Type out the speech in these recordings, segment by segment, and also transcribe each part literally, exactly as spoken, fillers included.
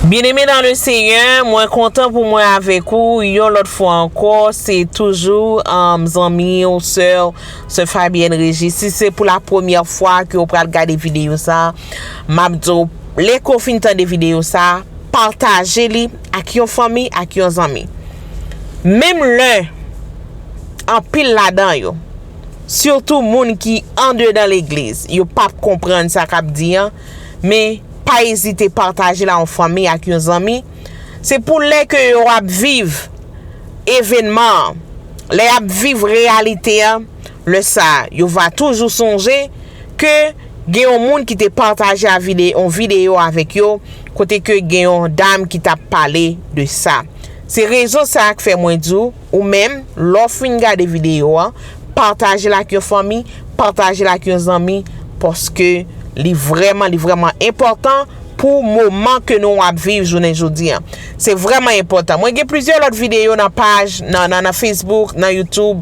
Byeneme nan le Senyè, mwen kontan pou mwen avèk ou yon lòt fwa ankò. Se toujou um, zanmi ou sè, sè Fabienne Régis. Si se pou la premyè fwa ke w pral gade videyo sa, m ap di w, lè ke w fin tande videyo sa, pataje li ak yon fanmi, ak yon zanmi. Menm lè anpil ladan yo, sitou moun ki andedan legliz, yo p ap konprann sa k ap di an, men pa ezite pataje l a yon fanmi ak yon zanmi. Se pou lè ke yo ap viv evènman an, lè y ap viv reyalite an, lè sa a, yo va toujou sonje ke gen yon moun ki te pataje a vide, yon videyo avèk yo, kote ke gen yon dam ki t ap pale de sa. Se rezon sa a k fè mwen di w, ou menm, lè w fin gade videyo a, pataje l ak yon fanmi, pataje l ak yon zanmi, paske li vrèman, li vrèman enpòtan pou moman ke nou ap viv jounen jodi a. Se vrèman enpòtan. Mwen gen plizyè lòt videyo nan paj, nan, nan, nan Facebook, nan YouTube.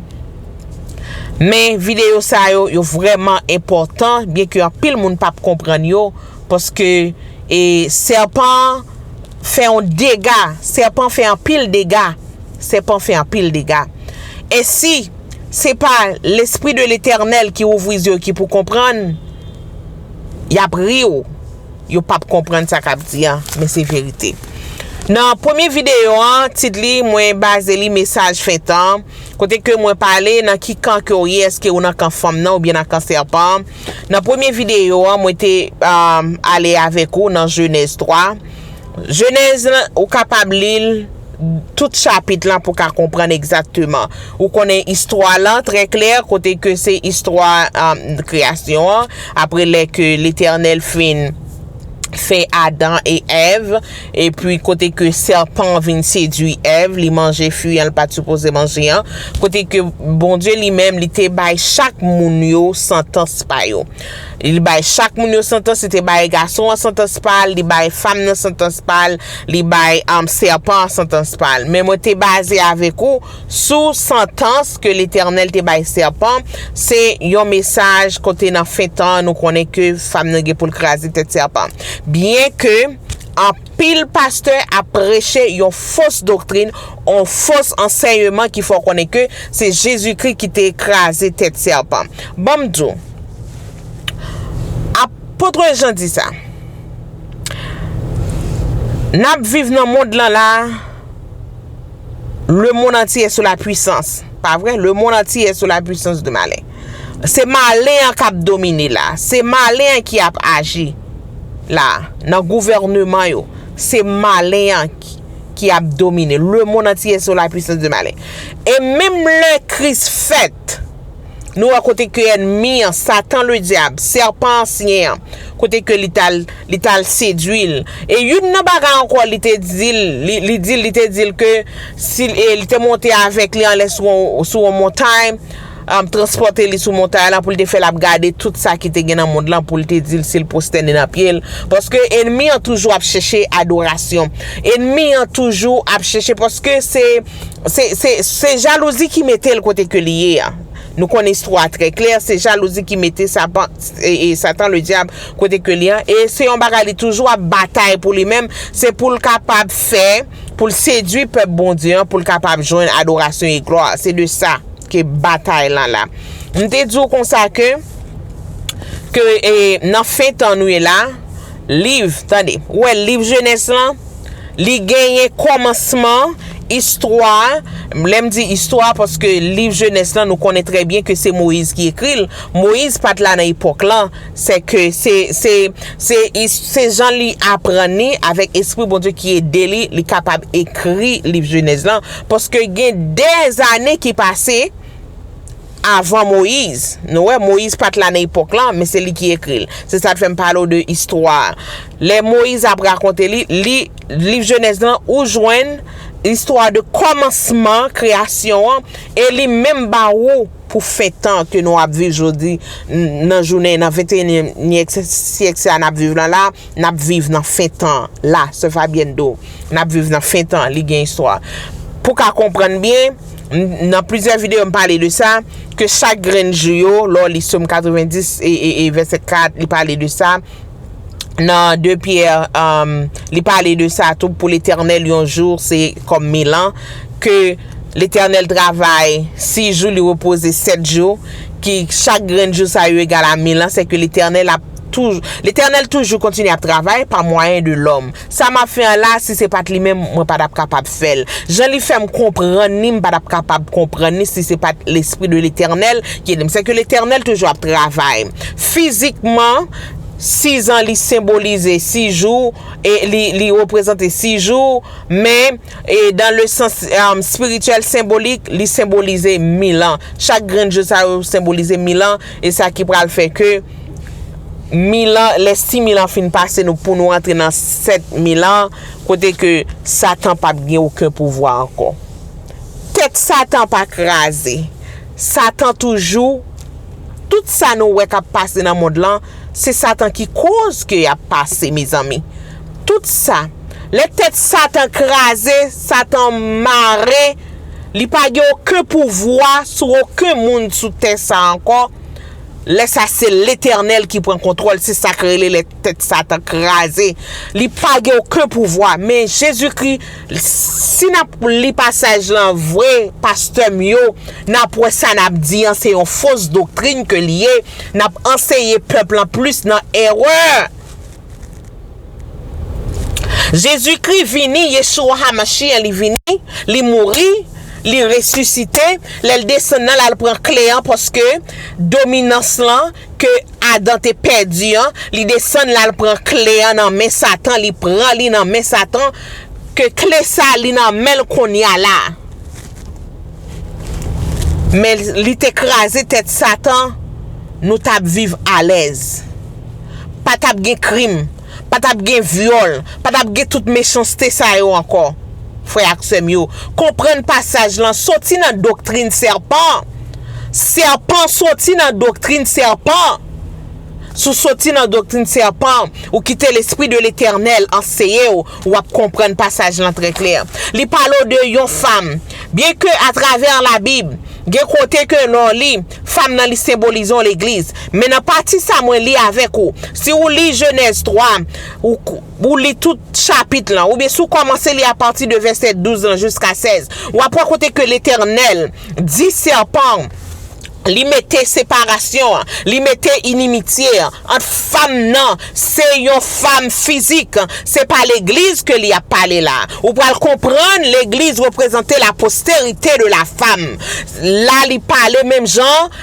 Men videyo sa yo, yo vrèman enpòtan, byenke anpil moun p ap konprann yo, paske e, sèpan an fè yon dega, sèpan fè anpil dega, sèpan fè anpil dega. E si se pa Lespri de Letènèl ki ouvri zye yo ki pou konprann, y ap ri w. Yo p ap konprann sa k ap di an, men se verite. Nan premye videyo an, tit li, mwen baze li mesaj fen tan, kote ke mwen pale nan ki kan ke w ye, èske ou nan kan fanm nan oubyen nan kan sèpan an. Nan premye videyo an, mwen te um, ale avèk ou nan Jenèz twa. Jenèz lan, ou kapab li l, tout chapit lan pou w ka konprann egzakteman. Ou konnen istwa lan trè klè, kote ke se istwa um, kreyasyon an, apre lè ke Letènèl fin fè Adan e Èv, epi kote ke sèpan an vin sedui Èv, li manje fwi an, li pa t sipoze manje an, kote ke Bondye li menm, li te bay chak moun yo santans pa yo. Li bay chak moun yo santans, li te bay gason an santans pa l, li bay fanm nan santans pa l, li bay um, sèpan an santans pa l. Men mwen te baze avèk ou sou santans ke Letènèl te bay sèpan, se yon mesaj kote nan fen tan an, nou konnen ke fanm nan gen pou l kraze tèt sèpan. Byenke anpil pastè ap preche yon fos doktrin, yon fos ansèyman ki fè w konnen ke se Jezikri ki te kraze tèt sèpan. Ban m di w, Apot Jan di sa. N ap viv nan mond lan la, le monde entier est sous la puissance. Pa vre? Le monde entier est sous la puissance du malin. Se malen an k ap domine la. Se malen an ki ap aji la, nan gouvènman yo. Se malen an ki, ki ap domine. Le monde entier est sous la puissance du malin. E menm lè Kris fèt, nou wè kote ke ènmi an, Satan le dyab, sèpan ansyen an, kote ke li t al, li t al sedui l. E youn nan bagay ankò li te di l, li, li di l, li te di l ke si l, e, li te monte avèk li anlè sou yon, sou yon montay, um, transpòte li sou montay lan pou l te fè l ap gade tout sa ki te gen nan mond lan, pou l te di l si l pwostène nan pye l. Paske ènmi an toujou ap chèche adorasyon. Ènmi an toujou ap chèche, paske se, se, se, se jalouzi ki mete l kote ke li ye a. Nou konnen istwa a trè klè, se jalouzi ki mete Satan, e, e Satan le dyab kote ke li an. E se yon bagay li toujou ap batay pou li menm, se pou l kapab fè, pou l sedui pèp Bondye an, pou l kapab jwenn adorasyon e glwa. Se de sa ke batay lan la. M te di w konsa ke, ke e, nan fen tan nou ye la, liv, tande, ou wè liv Jenèz lan, li genyen kòmansman, istwa, lè m di istwa, paske liv Jenèz lan, nou konnen trè byen ke se Moyiz ki ekri l. Moyiz pa t la nan epòk lan, se ke se, se, se, se jan li aprann li avèk Espri Bondye ki ede li, li kapab ekri liv Jenèz lan, paske gen dèzane ki pase avan Moyiz. Nou wè, Moyiz pa t la nan epòk lan, men se li ki ekri l. Se sa k fè m pale w de istwa. Lè Moyiz ap rakonte li, li, liv Jenèz lan, ou jwenn istwa de kòmansman kreyasyon an, e li menm ba ou pou fen tan ke nou ap viv jodi, n-, nan jounen, nan venteyennyèm syèk sa n ap viv lan la, n ap viv nan fen tan la, sè Fabienne di w. N ap viv nan fen tan, li gen istwa. Pou ka konprann byen, m-, nan plizyè videyo m pale de sa, ke chak grenn jou yo, lè w li Sòm katrevendis e, e, e vèsè kat, li pale de sa. nan de Pyè, um, li pale de sa tou, pou Letènèl yon jou se kòm mil an, ke Letènèl travay sis jou, li repoze sèt jou, ki chak grenn jou sa yo egal a mil an, se ke Letènèl ap toujou, Letènèl toujou kontinye ap travay pa mwayen de lòm. Sa m ap fè an la, si se pa t li menm, mwen pa t ap kapab fè l. Jan li fè m konprann li, m pa t ap kapab konprann li si se pa t Lespri de Letènèl ki ede m. Se ke Letènèl toujou ap travay. Fizikman, sis an li senbolize sis jou, e li, li reprezante sis jou, men, e dan le sans, um, spirityèl, senbolik, li senbolize mil an. Chak grenn jou sa yo senbolize mil an, e sa ki pral fè ke mil an, lè sis mil an fin pase nou, pou nou antre nan sèt mil an, kote ke Satan p ap gen okenn pouvwa ankò. Tèt Satan pa kraze. Satan toujou, tout sa nou wè k ap pase nan mond lan, se Satan ki koz ke y ap pase, mezanmi. Tout sa. Lè tèt Satan kraze, Satan mare, li pa gen okenn pouvwa sou okenn moun sou tè sa ankò. Lè sa se Letènèl ki pran kontwòl, se sa k rele lè tèt Satan kraze. Li pa gen okenn pouvwa. Men Jezikri, si n ap li pasaj lan vre, pastè m yo, n ap wè sa n ap di an se yon fos doktrin ke l ye. N ap anseye pèp lan plis nan erè. Jezikri vini, Yeshua Hamashiach, li vini, li mouri, li resisite, lè l desann nan, l al pran kle an, paske dominans lan ke Adan te pèdi an, li desann, l al pran kle an nan men Satan, li pran li nan men Satan, ke kle sa li nan men l kounye a la. Men li te kraze tèt Satan, nou t ap viv alèz. Pa t ap gen krim, pa t ap gen vyòl, pa t ap gen tout mechanste sa yo ankò. Frè ak sè m yo, konprann pasaj lan, soti nan doktrin sèpan. Sèpan, soti nan doktrin sèpan. Si w soti nan doktrin sèpan, ou kite Lespri de Letènèl anseye w, w ap konprann pasaj lan trè klè. Li pale w de yon fanm. Byenke atravè Labib, gen kote ke lè w li, fanm nan li senbolize yon legliz. Men nan pati sa mwen li avèk ou, si w li Jenèz twa, ou, ou li tout chapit lan, oubyen si w kòmanse li apati de vèsè douz lan jiska sèz, w ap wè kote ke Letènèl di sèpan, li mete separasyon an, li mete inimitye an ant fanm nan, se yon fanm fizik, se pa legliz ke li ap pale la. Ou pral konprann legliz reprezante la postérité de la femme. La, li pale menm jan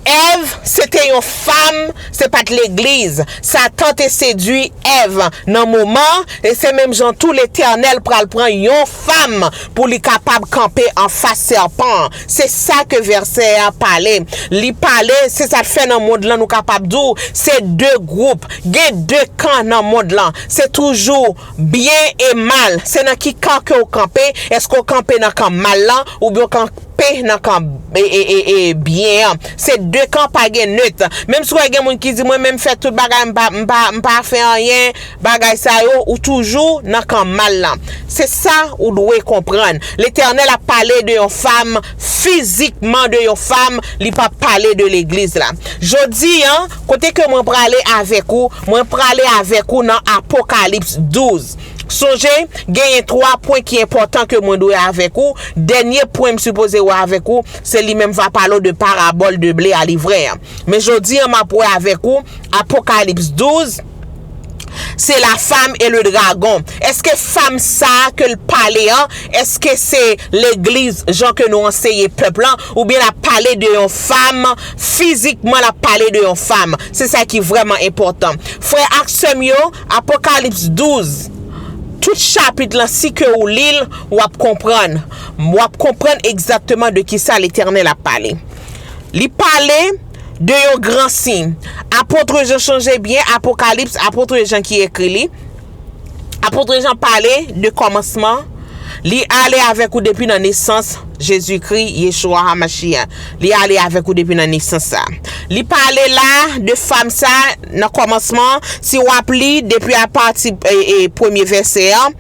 Èv, se te yon fanm, se pa t legliz. Satan te sedui Èv nan moman, e se menm jan tou Letènèl pral pran yon fanm pou li kapab kanpe anfas sèpan an. Se sa ke vèsè a pale. Li pale, se sa k fè nan mond lan nou kapab di w, se de gwoup. Gen de kan nan mond lan. Se toujou byen e mal. Se nan ki kan ke w kanpe? Èske w kanpe nan kan mal lan, oubyen w kanpe nan kan, e, e, e, e, byen an? Se de kan, pa gen net. Menm si w wè gen moun ki di, "Mwen menm fè tout bagay, m pa, m pa, m pa fè anyen," bagay sa yo, ou toujou nan kan mal lan. Se sa ou dwe konprann. Letènèl ap pale de yon fanm, fizikman de yon fanm, li p ap pale de legliz la. Jodi an, kote ke mwen prale avèk ou, mwen prale avèk ou nan Apokalips douz. Sonje, genyen twa pwen ki enpòtan ke mwen dwe avèk ou. Dènye pwen m sipoze wè avèk ou, se li menm va pale w de parabòl de ble a livrè an. Men jodi an, m ap wè avèk ou Apokalips douz, se la femme et le dragon. Èske fanm sa a ke l pale an, èske se legliz jan ke nou anseye pèp lan, oubyen l ap pale de yon fanm, fizikman l ap pale de yon fanm? Se sa ki vrèman enpòtan. Frè ak sè m yo, Apokalips douz, tout chapit lan, si ke ou li l, w ap konprann. W ap konprann egzakteman de kisa Letènèl ap pale. Li pale de yon gran siy. Apot Jan, sonje byen, Apokalips, Apot Jan ki ekri li. Apot Jan pale de kòmansman. Li ale avèk ou depi nan nesans Jezikri, Yeshua Hamashiach. Li ale avèk ou depi nan nesans sa. Li pale la de fanm sa nan kòmansman. Si w ap li depi apati, e, e, premye vèsè an,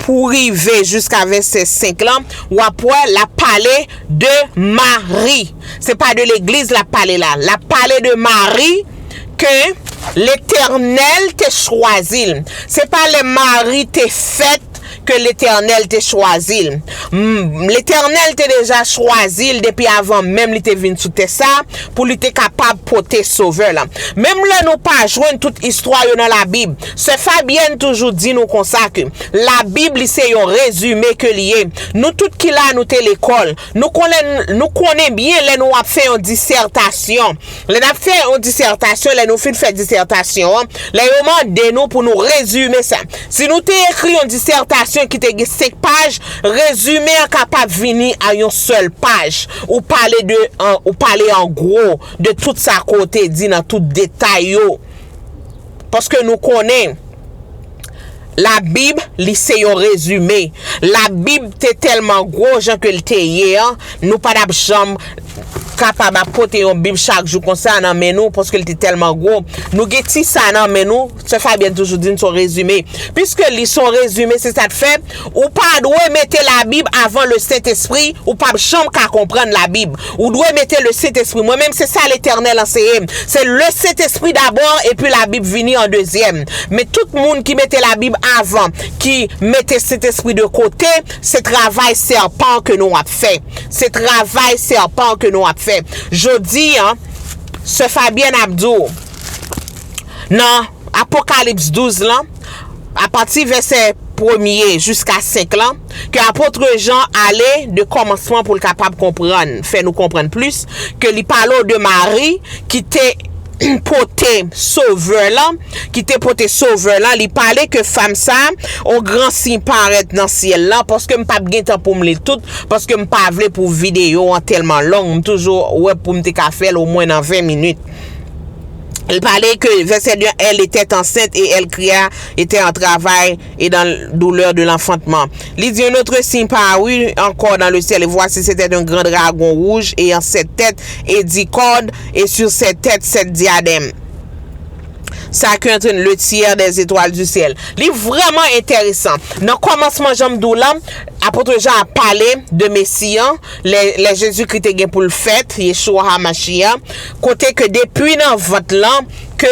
pou rive jiska vèsè senk lan, w ap wè l ap pale de Mari. Se pa de legliz l ap pale la. L ap pale de Mari ke Letènèl te chwazi l. Se pa lè Mari te fèt ke Letènèl te chwazi l. M, Letènèl te deja chwazi l depi avan menm li te vin sou tè sa, pou li te kapab pote Sovè la. Menm lè nou pa jwenn tout istwa yo nan Labib, Sè Fabyèn toujou di nou konsa ke Labib li se yon rezime ke li ye. Nou tout ki la nou te lekòl, nou konnen, nou konnen byen lè nou ap fè yon disètasyon. Lè n ap fè yon disètasyon, lè nou fin fè disètasyon an, lè yo mande nou pou nou rezime sa. Si nou te ekri yon disètasyon ki te gen senk paj, rezime an kapab vini a yon sèl paj. Ou pale de, an, ou pale an gwo de tout sa ke w te di nan tout detay yo. Paske nou konnen Labib, li se yon rezime. Labib te tèlman gwo jan ke l te ye an, nou pa t ap janm kapab ap pote yon Bib chak jou konsa nan men nou, paske l te tèlman gwo. Nou gen ti sa nan men nou, Sè Fabyèn toujou di n se yon rezime. Piske li se yon rezime, se sa k fè, ou pa dwe mete Labib avan Lesentespri, ou p ap janm ka konprann Labib. Ou dwe mete Lesentespri. Mwen menm, se sa Letènèl anseye m. Se Lesentespri dabò, epi Labib vini an dezyèm. Men tout moun ki mete Labib avan, ki mete Sentespri de kote, se travay sèpan ke nou ap fè. Se travay sèpan ke nou ap fè. Jodi an, Sè Fabyèn ap di w, nan Apokalips douz lan, apati vèsè premye jiska senk lan, ke apot Jan ale de kòmansman pou l kapab konprann, fè nou konprann plis, ke li pale w de Mari ki te pote Sovè lan, ki te pote Sovè lan, li pale ke fanm sa, yon gran siy parèt nan syèl lan, paske m p ap gen tan pou m li l tout, paske m pa vle pou videyo an tèlman long, m toujou wè pou m te ka fè l omwen nan ven minit. Li pale ke, vèsè de, elle était enceinte et elle cria, était en travail et dans douleur de l'enfantement. Li di, un autre signe parut encore dans le ciel, et voici, c'était un grand dragon rouge ayant sept têtes et dix cornes, et sur ses têtes sept diadèmes. Chacun le tiers des étoiles du ciel. Li vrèman enteresan. Nan kòmansman, jan m di w la, apot Jan ap pale de Mesi an, lè, lè Jezikri te gen pou l fèt, Yeshua HaMashiach, kote ke depi nan vant lan, ke,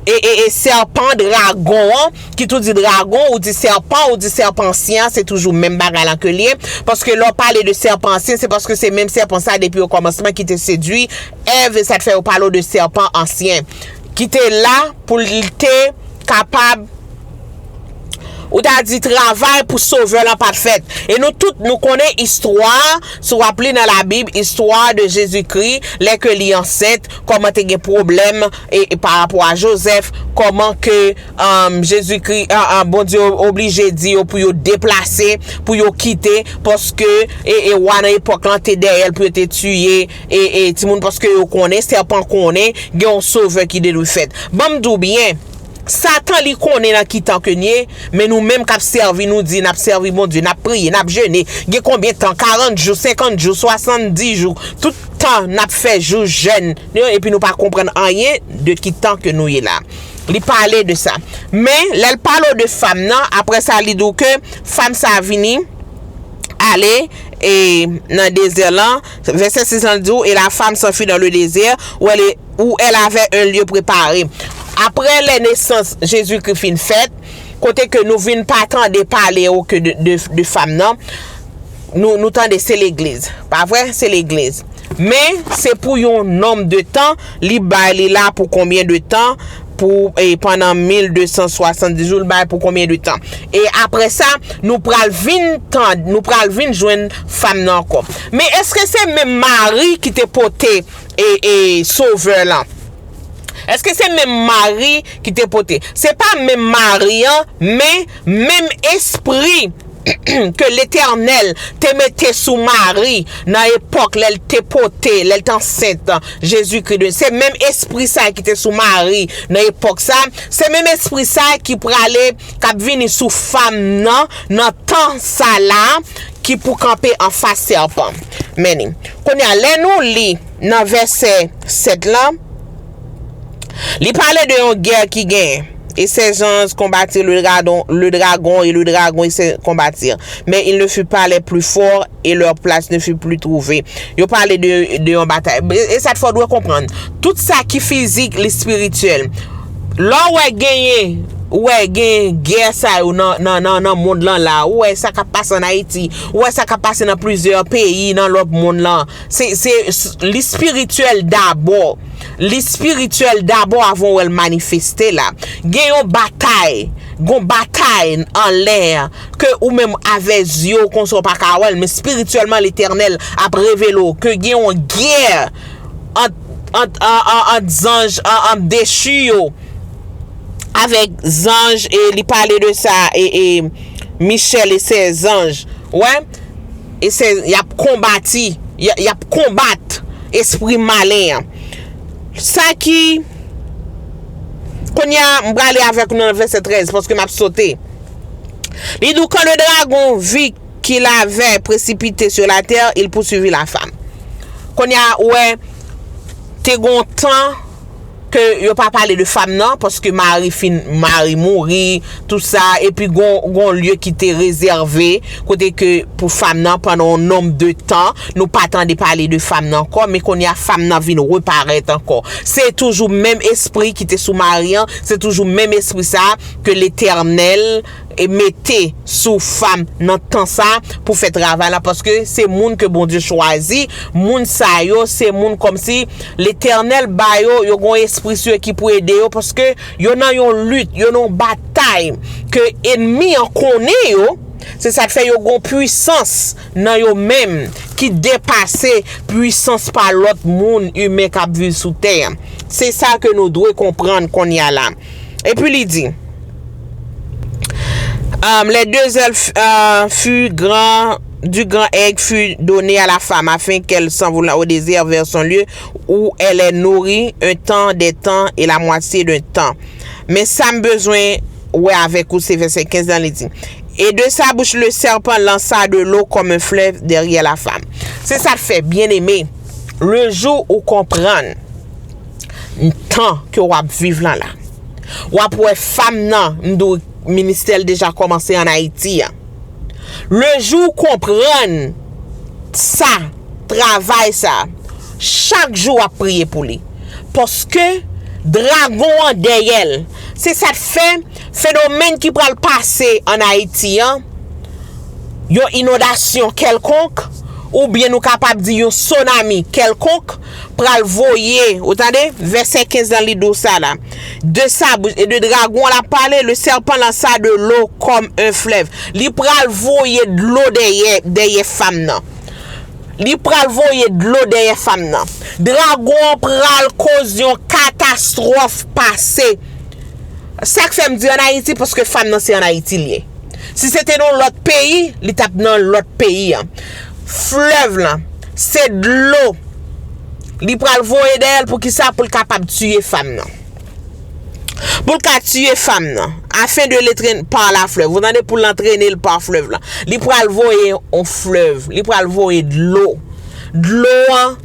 e, e, e sèpan, dragon an, ki tou di dragon, ou di sèpan, ou di sèpan ansyen an, se toujou menm bagay lan ke l ye, paske lè w pale de sèpan ansyen, se paske se menm sèpan sa depi okòmansman ki te sedui Èv, e sa k fè yo pale w de sèpan ansyen, ki te la pou l te kapab, ou ta di, travay pou Sovè lan pa t fèt. E nou tout, nou konnen istwa, si w ap li nan Labib, istwa de Jezikri, lè ke li ansent, kòman te gen pwoblèm, e, e pa rapò a Jozèf, kòman ke, um, Jezikri, a, a, Bondye oblije di yo pou yo deplase, pou yo kite, paske, e, e wa nan epòk lan te dèyè l pou yo te tiye, e, e timoun, paske yo konnen, sèpan konnen, gen yon Sovè ki te dwe fèt. Ban m di w byen, Satan, li konnen nan ki tan ke n ye, men nou menm k ap sèvi, nou di n ap sèvi Bondye, n ap priye, n ap jene. Gen konbyen tan? Karant jou, senkant jou, swasanndis jou. Tout tan n ap fè jou jèn, epi nou pa konprann anyen de ki tan ke nou ye la. Li pale de sa. Men, lè l pale w de fanm nan, apre sa, li di w ke fanm sa a vini, ale, e, nan dezè lan. Vèsè sis lan di w, et la femme s'enfuit dans le désert, où elle, où elle avait un lieu préparé. Apre lè nesans Jezikri fin fèt, kote ke nou vin pa tande pale oke de, de, de fanm nan, nou, nou tande se legliz. Pa vre? Se legliz. Men, se pou yon nonm de tan, li bay li la pou konbyen de tan, pou, e, pandan mil de san swasanndis jou, l bay pou konbyen de tan. E apre sa, nou pral vin tan, nou pral vin jwenn fanm nan ankò. Men èske se menm Mari ki te pote, e, e, Sovè lan? Èske se menm Mari ki te pote? Se pa menm Mari an, men menm espri ke Letènèl te mete sou Mari nan epòk lè l te pote, lè l te ansent Jezikri de, se menm espri sa a ki te sou Mari nan epòk sa, se menm espri sa a ki prale, k ap vini sou fanm nan, nan tan sa la, ki pou kanpe anfas sèpan. Men, kounye a, lè nou li nan vèsè sèt lan, li pale de yon gè ki genyen. Et ses anges combattirent le dragon, le dragon, et le dragon et ses combattirent. Mais il ne fut pas les plus forts, et leur place ne fut plus trouvée. Yo pale de, de yon batay. E, e sa t fò dwe konprann. Tout sa ki fizik, li espirityèl. Lè w wè genyen, ou wè gen gè sa yo nan, nan, nan, nan mond lan la, ou wè sa k ap pase ann Ayiti, ou wè sa k ap pase nan plizyè peyi nan lòt mond lan. Se, se, s- li espirityèl dabò. Li espirityèl dabò avan w wè l manifeste la. Gen yon batay, gon batay anlè ke ou menm avè zye w konsa w pa ka wè l, men espirityèlman Letènèl ap revele w ke gen yon gè ant, ant, an, an, ant zanj, an, ant dechi yo avèk zanj, e li pale de sa, e, e Michèl e sè zanj. Wè? E sè, y ap konbati, y, y ap konbat espri malen an. Sa ki, kounye a, m prale avèk nou nan vèsè trèz, paske m ap sote. Li di w, quand le dragon vit qu'il avait précipité sur la terre, il poursuivit la femme. Kounye a, ou wè, te gon tan ke yo pa pale de fanm nan, paske mari fin, mari mouri, tou sa, epi gon, gon lye ki te rezève, kote ke pou fanm nan, pandan yon nonb de tan, nou pa tande pale de fanm nan ankò, men kounye a fanm nan vin reparèt ankò. Se toujou menm espri ki te sou mari an, se toujou menm espri sa ke Letènèl e mete sou fanm nan tan sa pou fè travay la, paske se moun ke Bondye chwazi. Moun sa yo, se moun kòmsi Letènèl ba yo, yo gon espri sou yo ki pou ede yo, paske yo nan yon lit, yo nan yon batay ke enmi an konnen yo. Se sa k fè yo gon pwisans nan yo menm ki depase pwisans pa lòt moun imen k ap viv sou tè a. Se sa ke nou dwe konprann kounye a la. Epi li di, um, les deux ailes f- euh, furent grand, du grand aigle furent données à la femme, afin qu'elle s'envolât au désert vers son lieu où elle est nourrie un temps, des temps et la moitié d'un temps. Men sa m bezwen wè avèk ou, se vèsè kenz lan, li di, et de sa bouche le serpent lança de l'eau comme un fleuve derrière la femme. Se sa k fè, byeneme, le jou ou konprann tan ke w ap viv lan la, w ap wè fanm nan, m di w, ministè l deja kòmanse ann Ayiti an. Le jou w konprann sa, travay sa, chak jou w ap priye pou li. Paske dragon an dèyè l. Se sa k fè fenomèn ki pral pase ann Ayiti an, yon inondasyon kèlkonk, oubyen nou kapab di yon tsunami kèlkonk, pral voye, ou tande, vèsè kenz lan li di w sa la. De sa bouche, et de dragon l ap pale, le serpent lança de l'eau comme un fleuve. Li pral voye dlo dèyè, dèyè fanm nan. Li pral voye dlo dèyè fanm nan. Dragon an pral koz yon katastwòf pase. Sa k fè m di ann Ayiti, paske fanm nan se ann Ayiti l ye. Si se te nan yon lòt peyi, li t ap nan lòt peyi an. Flèv lan, se dlo. Li pral voye dèyè l pou ki sa? Pou l kapab tiye fanm nan. Pou l ka tiye fanm nan. Afin de l'étreindre par la fleuve. Ou tande, pou l antrene l pa flèv lan. Li pral voye yon flèv. Li pral voye dlo. Dlo an,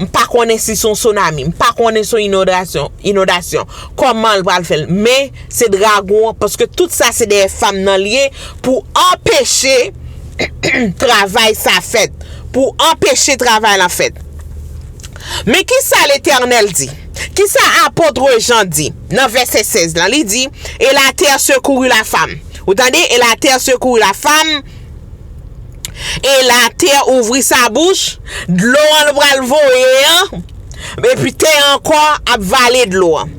m pa konnen si se yon tsunami. M pa konnen si se yon inondasyon. Inondasyon. Kòman l pral fè l? Men, se dragon an, paske tout sa se dèyè fanm nan l ye pou anpeche travay sa fèt. Pou anpeche travay lan fèt. Men ki sa Letènèl di? Ki sa apot Jan di nan vèsè sèz lan? Li di, et la terre secourut la femme. Ou tande? Et la terre secourut la femme. Et la terre ouvrit sa bouche. Dlo an l pral voye an. Epi tè an ankò ap vale dlo an.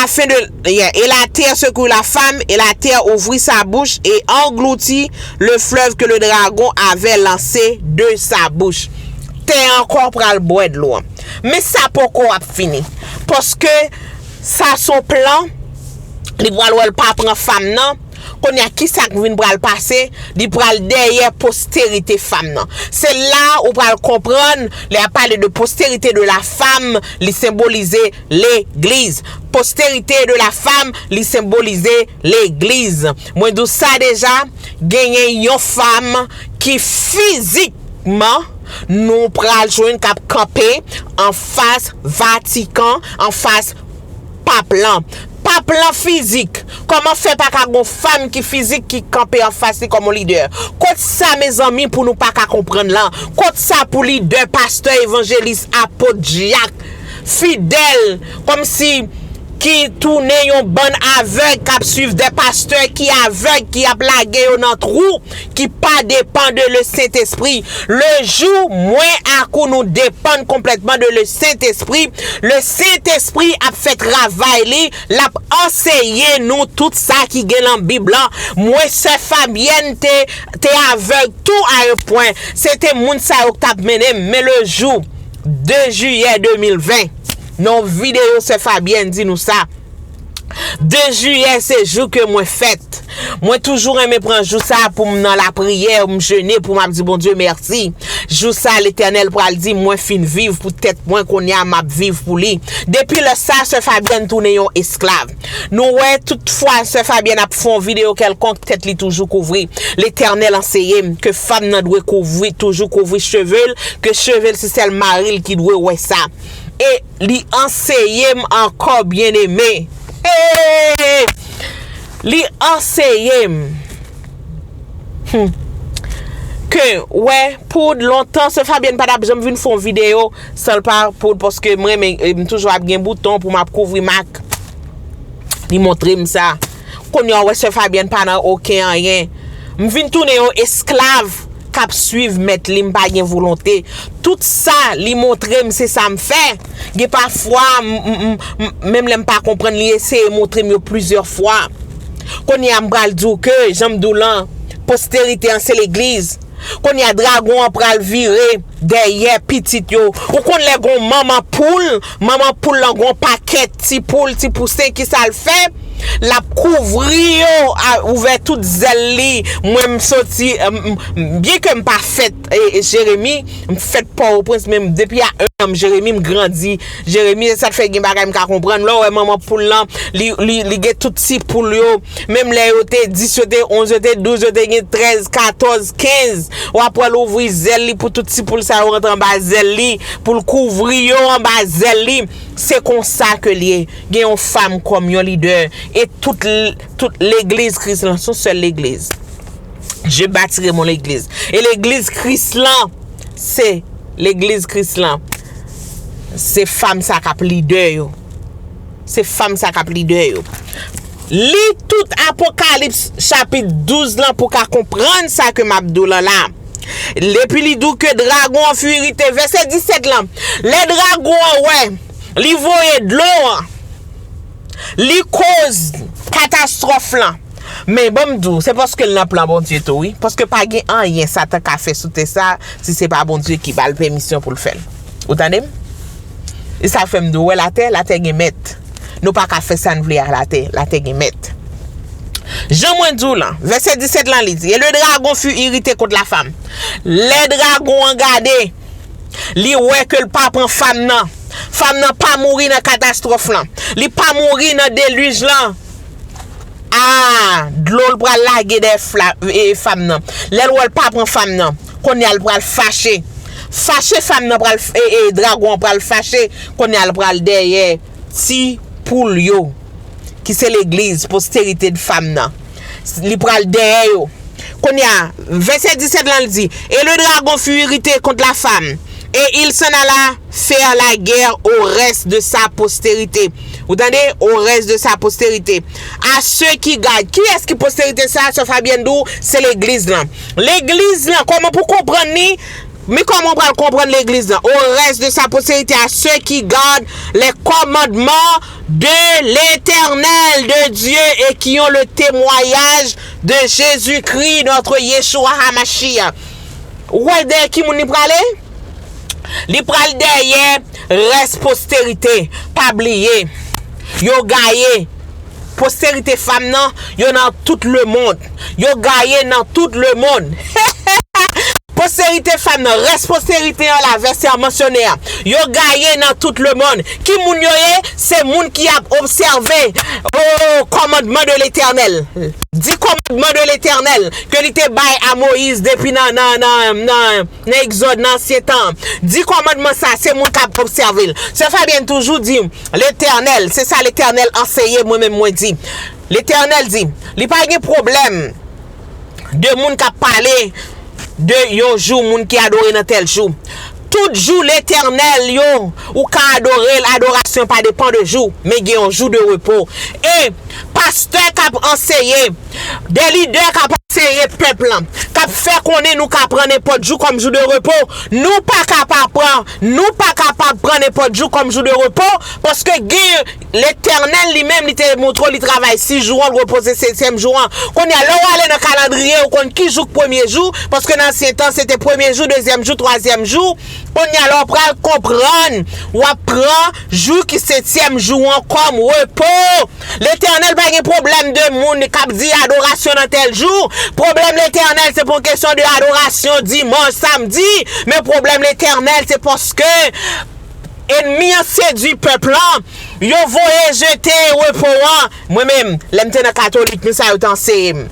Afin de, yeah, et la terre secourut la femme, et la terre ouvrit sa bouche et engloutit le fleuve que le dragon avait lancé de sa bouche. Tè an ankò pral bwè dlo an. Men sa poko ap fini. Paske sa se yon plan, li pral wè l pa pran fanm nan. Kounye a, ki sa k vin pral pase? Li pral dèyè posterite fanm nan. Se la ou pral konprann, lè y ap pale de posterite de la femme, li senbolize legliz. Posterite de la femme, li senbolize legliz. Mwen di w sa deja, genyen yon fanm ki fizikman nou pral jwenn k ap kanpe anfas Vatikan, anfas pap lan. Pap lan fizik. Kòman fè pa ka gon fanm ki fizik ki kanpe anfas li kòm yon lidè? Kot sa, mezanmi, pou nou pa ka konprann lan? Kot sa pou lidè, pastè, evanjelis, apot, dyak, fidèl, kòmsi ki tounen yon bann avèg k ap swiv de pastè ki avèg, ki ap lage yo nan twou, ki pa depan de le Sentespri. Le jou mwen ak ou nou depann konplètman de le Sentespri, le Sentespri ap fè travay li, l ap anseye nou tout sa ki gen nan Bib lan. Mwen, sè Fabyèn te, te avèg tou a yon pwen. Se te moun sa yo k t ap mennen m. Men le jou de jiyè de mil ven, nan yon videyo, sè Fabyèn di nou sa. De jiyè, se jou ke mwen fèt. Mwen toujou renmen pran jou sa pou m nan lapriyè, m jene, pou m ap di Bondye mèsi. Jou sa, Letènèl pral di, mwen fin viv pou tèt mwen, kounye a m ap viv pou li. Depi lè sa, sè Fabyèn tounen yon esklav. Nou wè, tout fwa sè Fabyèn ap fè yon videyo kèlkonk, tèt li toujou kouvri. Letènèl anseye m ke fanm nan dwe kouvri, toujou kouvri cheve l, ke cheve l se sèl mari l ki dwe wè sa. E li anseye m ankò, byeneme. Hey! Li anseye m. Hmm. Ke, wè, poud, lontan, sè Fabyèn pa t ap janm vin fè yon videyo san l pa poud, paske m renmen, eh, m toujou ap gen bouton pou m ap kouvri mak. Li montre m sa. Kounye a, w wè sè Fabyèn pa nan okenn anyen. M vin tounen yon esklav k ap swiv mèt li, m pa gen volonte. Tout sa li montre m, se sa m fè. Gen pafwa, m, m, m, m, menm lè m pa konprann, li eseye montre m yo plizyè fwa. Kounye a, m pral di w ke, jan m di w lan, posterite an se legliz. Kounye a, dragon an pral vire dèyè pitit yo. Ou konn lè gon manman poul, manman poul lan gon pakèt ti poul, ti pousen, kisa l fè? L ap kouvri yo, a, ouvè tout zèl li. Mwen, m soti, m, m, byen ke m pa fèt, e, e, Jeremi, m fèt Pòtoprens, men m, depi a en an, m Jeremi, m grandi Jeremi, se sa k fè gen bagay m ka konprann. Lè w wè manman poul lan, li, li, li gen tout ti poul yo, menm lè yo te dis, yo te onz, yo te douz, yo te gen trèz, katòz, kenz, w ap wè l ouvri zèl li pou tout ti poul sa yo rantre anba zèl li, pou l kouvri yo anba zèl li. Se konsa ke l ye. Gen yon fanm kòm yon lidè. E tout, tout legliz Kris lan, se yon sèl legliz. Je bâtirai mon église. E legliz Kris lan, se legliz Kris lan. Se fanm sa k ap lidè yo. Se fanm sa k ap lidè yo. Li tout Apokalips chapit douz lan pou ka konprann sa ke m ap di w lan la. Epi li di w ke dragon an fut irrité. Vèsè disèt lan. Lè dragon an wè, li voye dlo an. Li koz katastwòf lan. Men ban m di w, se paske l nan plan Bondye tou, wi. Paske pa gen anyen Satan ka fè sou tè sa, si se pa Bondye ki ba l pèmisyon pou l fè l. Ou tande m? E sa fè m di w, wè latè, latè gen mèt. Nou pa ka fè sa n vle a latè, latè gen mèt. Jan mwen di w lan, vèsè disèt lan li di, et le dragon fut irrité contre la femme. Lè dragon an gade, li wè ke l pa pran fanm nan. Fanm nan pa mouri nan katastwòf lan. Li pa mouri nan delij lan. A, dlo l pral lage dèyè fla-, e, fanm nan. Lè l wè l pa pran fanm nan, kounye a l pral fache. Fache fanm nan pral, e, e, dragon an pral fache. Kounye a l pral dèyè ti poul yo, ki se legliz, posterite de fanm nan. Li pral dèyè yo. Kounye a, vèsè disèt lan, li di, et le dragon fut irrité contre la femme, et il s'en alla faire la guerre au reste de sa postérité. Ou tande? Au reste de sa postérité. À ceux qui gardent. Kiyès ki posterite sa? Sè Fabyèn di w, se legliz lan. Legliz lan, kòman pou konprann li? Men kòman w pral konprann legliz lan. Au reste de sa postérité, à ceux qui gardent les commandements de l'Éternel de Dieu et qui ont le témoignage de Jésus-Christ, notre Yeshua HaMashiach. Ou wè dèyè ki moun li prale? Li pral dèyè rès posterite. Pa bliye, yo gaye. Posterite fanm nan, yo nan tout lemonn. Yo gaye nan tout lemonn. Posterite fanm nan, rès posterite an la, vèsè an mansyone a. Yo gaye nan tout lemonn. Ki moun yo ye? Se moun ki ap obsève, o, kòmandman de Letènèl. Di kòmandman de Letènèl ke li te bay a Moyiz depi nan, nan, nan, nan, nan Egzòd, nan ansyen tan. Di kòmandman sa, se moun k ap obsève l. Sè Fabyèn toujou di, Letènèl, se sa Letènèl anseye mwen menm, mwen di. Letènèl di, li pa gen pwoblèm de moun k ap pale de yon jou, moun ki adore nan tèl jou. Tout jou Letènèl yo, ou ka adore l, adorasyon pa depann de jou, men gen yon jou de repo. E pastè k ap anseye, de lidè k ap anseye pèp lan, k ap fè konnen nou ka pran nenpòt jou kòm jou de repo, nou pa ka pa pran, nou pa kapab pran nenpòt jou kòm jou de repo, paske gen Letènèl li menm, li te montre w li travay sis jou an, l repoze setyèm jou an. Kounye a, lè w ale nan kalandriye, ou konn ki jou k premye jou, paske nan ansyen tan, se te premye jou, dezyèm jou, twazyèm jou. Kounye a, lè w pral konprann, w ap pran jou ki setyèm jou an kòm repo. Letènèl pa gen pwoblèm de moun k ap di adorasyon nan tèl jou. Pwoblèm Letènèl, se pa yon kesyon de adorasyon dimanch, samdi. Men pwoblèm Letènèl, se paske Ènmi an sedui pèp lan. Yo voye jete repo an. Mwen menm, lè m te nan katolik, men sa yo te anseye m.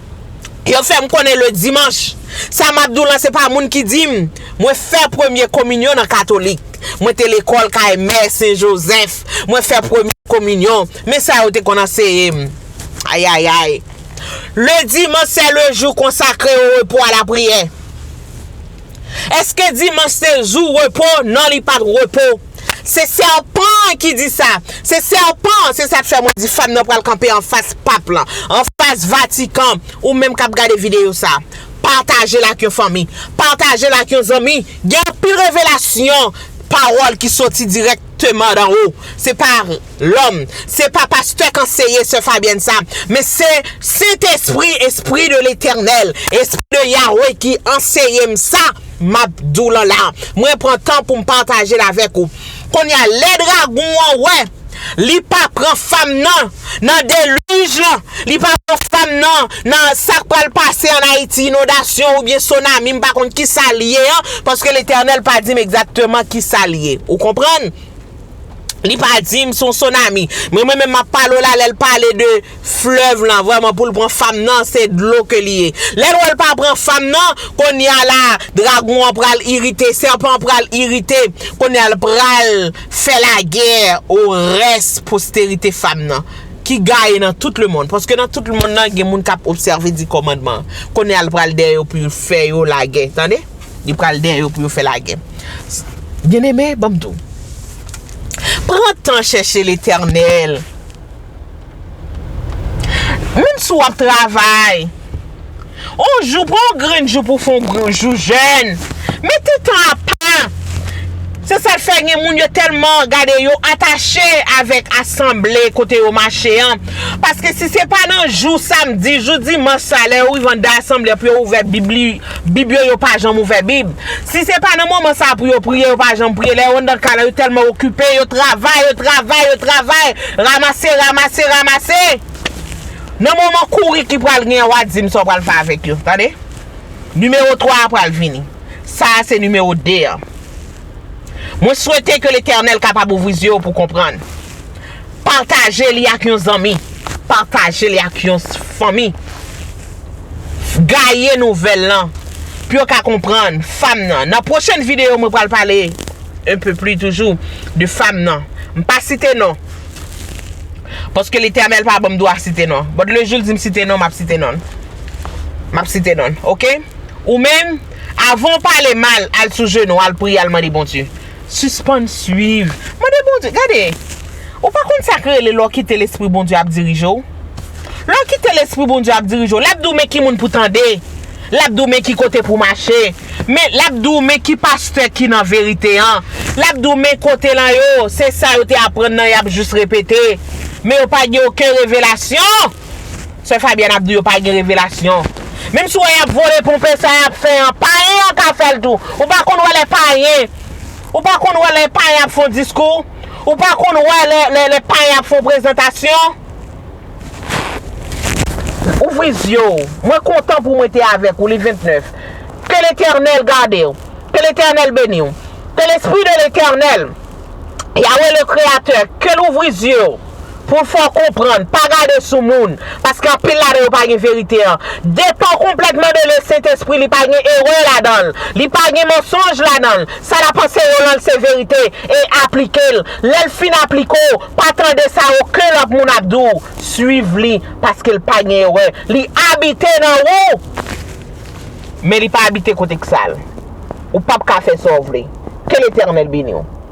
Yo fè m konnen le dimanche. Sa m ap di w lan, se pa moun ki di m. Mwen fè premye kominyon nan katolik. Mwen te lekòl kay mè Sen Jozèf. Mwen fè premye kominyon. Men sa yo te konn anseye m. Ayayay. Le dimanche, c'est le jour consacré au repos, à la prière. Èske dimanch se jou repo? Non, li pa t repo. Se sèpan ki di sa. Se sèpan, se sa k fè mwen di fanm nan pral kanpe anfas pap lan, anfas Vatikan. Ou menm k ap gade videyo sa, pataje l ak yon fanmi, pataje l ak yon zanmi. Gen anpil revelasyon, pawòl ki soti dirèkteman dan wo. Se pa lòm, se pa pastè k anseye sè Fabyèn sa, men se Sentespri, Esprit de l'Éternel, Esprit de Yahweh ki anseye m sa m ap di w lan la. Mwen pran tan pou m pataje l avèk ou. Kounye a, lè dragon an wè li pa pran fanm nan nan delij lan, li pa pran fanm nan nan sa k pral pase ann Ayiti, inondasyon oubyen sonami, m pa konn ki sa l ye an, paske Letènèl pa di m egzakteman ki sa l ye. Ou konprann? Li pa di m se yon sonami. Men mwen menm m ap pale w la, lè l pale de flèv lan, vrèman pou l pran fanm nan, se dlo ke li ye. Lè l wè l pa pran fanm nan, kounye a la, dragon an pral irite, sèpan an pral irite. Kounye a l pral fè lagè o rès posterite fanm nan ki gaye nan tout lemonn. Paske nan tout lemonn nan, gen moun k ap obsève di kòmandman. Kounye a l pral dèyè yo pou l fè yo lagè. Tande? Li pral dèyè yo pou yo fè lagè. Byeneme, ban m di w. Pran tan chèche Letènèl. Menm si w ap travay, on jou, pran yon grenn jou pou w fè yon grenn jou jèn. Mete tan apa. Se sa k fè gen moun yo tèlman, gade, yo atache avèk asanble kote yo mache an. Paske si se pa nan jou samdi, jou dimanch sa, lè yo rive anndan asanble pou yo ouvè Bib li, Bib yo, yo pa janm ouvè Bib. Si se pa nan moman sa pou yo priye, yo pa janm priye. Lè yo anndan kay la, yo tèlman okipe, yo travay, yo travay, yo travay. Ramase, ramase, ramase. Nan moman kouri ki pral gen an, w a di m sa w pral fè avèk yo. Tande? Nimewo twa a pral vini. Sa a se nimewo de an. Mwen swete ke Letènèl kapab ouvri zye w pou konprann. Pataje li ak yon zanmi. Pataje li ak yon fanmi. Gaye nouvèl lan pou yo ka konprann fanm nan. Nan pwochèn videyo, mwen pral pale un peu plus toujou de fanm nan. M pa site non. Paske Letènèl pa ban m dwa site non. But le jou l di m site non, m ap site non. M ap site non. Oke? Ou menm, avan w pale mal, al sou jenou, al priye, al mande Bondye. Sispann swiv. Mande Bondye, gade, ou pa konn sa k rele lè w kite Lespri Bondye ap dirije w? Lè w kite Lespri Bondye ap dirije w, l ap di w men ki moun pou tande. L ap di w men ki kote pou mache. Men l ap di w men ki pastè ki nan verite an. L ap di w men kote lan yo, se sa yo te aprann nan, y ap jis repete. Men yo pa gen okenn revelasyon. Sè Fabyèn ap di yo pa gen revelasyon. Menm si w wè y ap vole ponpe sa y ap fè an, payen an ka fè l tou. Ou pa konn wè lè payen. Ou pa konn wè lè payen ap fè yon diskou. Ou pa konn wè lè, lè, lè payen ap fè yon prezantasyon. Ouvri zye w. Mwen kontan pou mwen te avèk ou, li vennèf. Ke Letènèl gade w. Ke Letènèl beni w. Ke Lespri de Letènèl, Yahweh le Créateur, ke l ouvri zye w pou l fè w konprann, pa gade sou moun, paske anpil ladan yo pa gen verite an. Depann konplètman de le Sentespri, li pa gen erè ladan l, li pa gen mansonj ladan l. Sa l ap anseye w lan, se verite, e aplike l. Lè l fin aplike w, pa tande sa okenn lòt moun ap di w. Swiv li, paske l pa gen erè. Li abite nan ou, men li pa abite kote k sal. Ou p ap ka fè sa w vle. Ke Letènèl beni w.